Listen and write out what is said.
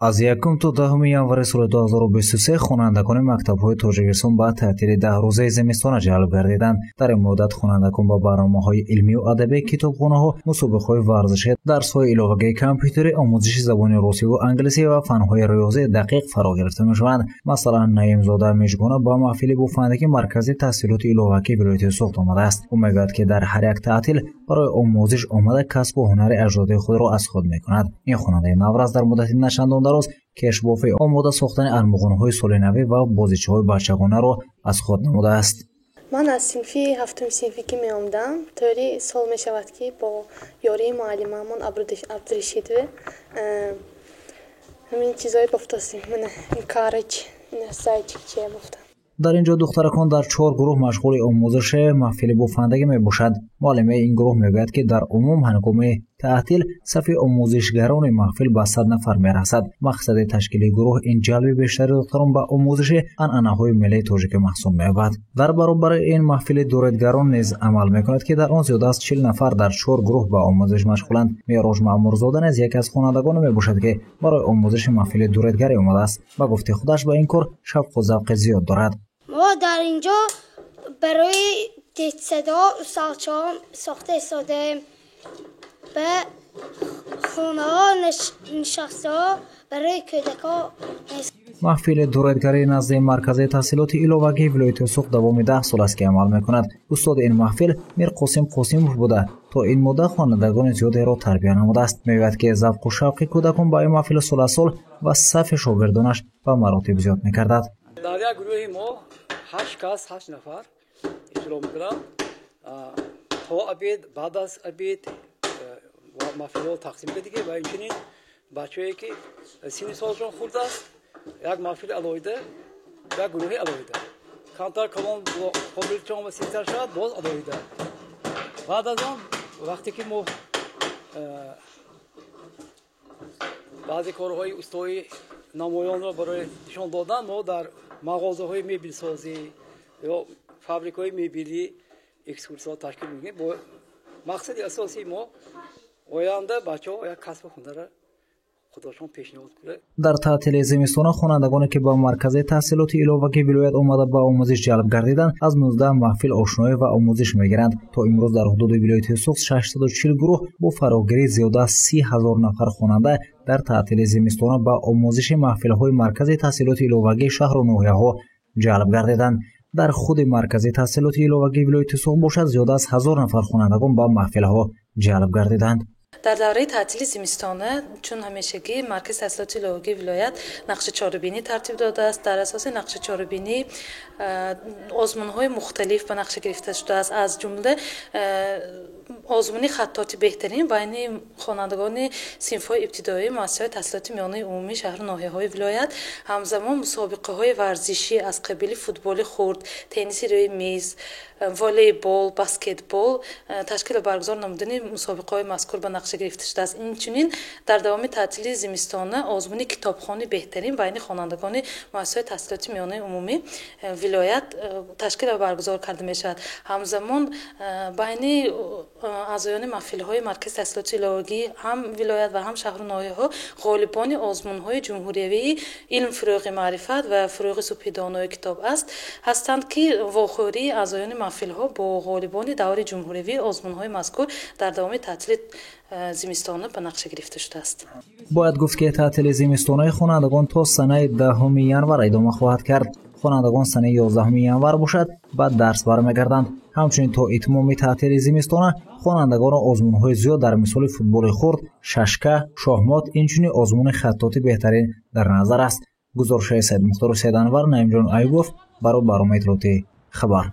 Аз 1 то 10 январи соли 2023 хонандагони мактабҳои Тоҷикистон ба таътили 10 рӯзаи зимистона ҷалб гардиданд. Дар ин муддат хонандагон ба барномаҳои илмию адабӣ, китобхонаҳо, мусобиқаҳои варзишӣ, дарсҳои иловагии компютерӣ, омӯзиши забони русиву англисӣ ва фанҳои риёзӣ дақиқ фаро гирифта мешаванд. Масалан, Наимзода Мижгона ба маҳфили бофандагии маркази таҳсилоти иловагии вилояти Суғд омадааст. Ӯ мегӯяд, ки дар ҳар як таътил барои омӯзиш омада, касбу ҳунари аҷдодии худро аз худ мекунад. Ин хонандаи наврас дар муддати начандон дароз кешбофӣ, омода сохтани армуғонҳои солинавӣ ва бозичаҳои бачагонаро аз худ намудааст. Ман аз синфи ҳафтуми синфӣ ки меомадам, тӯли сол мешавад, ки бо ёрии муаллимамон Абдурашидова ҳамин чизҳое бофтастем. Мана ин карач, зайчик чия бофтам. Дар ин ҷо духтаракон дар чор гурӯҳ машғули омӯзиши маҳфили бофандагӣ мебошанд. Муаллимаи ин гурӯҳ мегӯяд, ки дар умум ҳангоми таътил сафи омӯзишгарони маҳфил ба 100 нафар мерасад. Мақсади ташкили гурӯҳ ин ҷалби бештари духтарон ба омӯзиши анъанаҳои миллии тоҷикӣ маҳсуб меёбад. Дар баробари ин маҳфили дуредгарон низ амал мекунад, ки дар он зиёда аз 40 нафар дар чор гурӯҳ ба омӯзиш машғуланд. Меъроҷ Маъмурзода низ яке аз хонандагоне мебошад, ки барои омӯзиши маҳфили дуредгарӣ омадааст. Ба гуфти худаш, ба ин кор шавқу завқи зиёд дорад. Мо дар ин ҷо барои детсадо усалчаҳо сохта истодаем, ба хонаҳо нишастаҳо барои кӯдакҳо. Маҳфили дуредгарии назди маркази таҳсилоти иловагии вилояти Суғд давоми 10 сол аст, ки амал мекунад. Устоди ин маҳфил Мирқосим Қосимов буда, то ин муддат хонандагони зиёдеро тарбия намудааст. Мегӯяд, ки завқу шавқи кӯдакон ба ин маҳфил сол аз сол ва сафи шогирдонаш ба маротиб зиёд мекардад. Дар як гурӯҳи мо ҳашт кас, ҳашт нафар иштирок мекунанд. То обед, баъд аз обед маҳфилҳо тақсим кардагӣ ва инчунин бачаҳое, ки синни солшон хурд аст, як маҳфили алоҳида, як гурӯҳи алоҳида, камтар калон, қобилчон ва синтар шавад, боз алоҳида. Баъд аз он вақте ки мо баъзе корҳои устои намоёнро барои нишон додан, мо дар мағозаҳои мебелсозӣ ё фабрикаҳои мебелӣ экскурсиҳо ташкил мекунем. Бо мақсади асосии мо оянда бачаҳо як касбу ҳунарро худошон пешниҳод кунад. Дар таътили зимистона хонандагоне, ки ба маркази таҳсилоти иловагии вилоят омада ба омӯзиш ҷалб гардиданд, аз 19 маҳфил ошноӣ ва омӯзиш мегиранд. То имрӯз дар ҳудуди вилояти Суғд 640 гурӯҳ бо фарогирии зиёда аз 30 000 нафар хонанда дар таътили зимистона ба омӯзиши маҳфилҳои маркази таҳсилоти иловагии шаҳру ноҳияҳо ҷалб гардиданд. Дар худи маркази таҳсилоти иловагии вилояти Суғд бошад, зиёда аз 1000 нафар хонандагон ба маҳфилҳо ҷалб гардиданд. Дар давраи таътили зимистона, чун ҳамешагӣ, маркази таҳсилоти иловагии вилоят нақши чорабинӣ тартиб додааст. Дар асоси нақши чорабинӣ озмунҳои мухталиф ба нақша гирифта шудааст, аз ҷумла озмуни хаттоти беҳтарин байни хонандагони синфҳои ибтидоии муассисаҳои таҳсилоти миёнаи умумии шаҳру ноҳияҳои вилоят, ҳамзамон мусобиқаҳои варзишӣ аз қабили футболи хурд, тенниси рӯи миз, волейбол, баскетбол ташкилу баргузор намудани мусобиқаҳои мазкур ба нақша гирифта шудааст. Инчунин дар давоми таътили зимистона озмуни китобхони беҳтарин байни хонандагони муассисаҳои таҳсилоти миёнаи умумии вилоят ташкилу баргузор карда мешавад. Ҳамзамон байни аъзоёни маҳфилҳои маркази таҳсилоти иловагӣ ҳам вилоят ва ҳам шаҳру ноҳияҳо ғолибони озмунҳои ҷумҳуриявии «Илм фурӯғи маърифат» ва «Фурӯғи субҳи донои китоб аст» ҳастанд, ки вохӯрии аъзоёни маҳфилҳо бо ғолибони даври ҷумҳуриявии озмунҳои мазкур дар давоми таътили зимистона ба нақша гирифта шудааст. Бояд гуфт, ки таътили зимистонаи хонандагон то санаи 10 январ идома хоҳад кард. Хонандагон санаи 11 январ бошад, ба дарс бармегарданд. Ҳамчунин то итмоми таътили зимистона хонандагонро озмунҳои зиёд дар мисоли футболи хурд, шашка, шоҳмот, инчунин озмуни хаттоти беҳтарин дар назар аст. Гузоришҳои Саидмухтору Саиданвар, Наимҷон Аюбов барои барномаи иттилоотии «Хабар».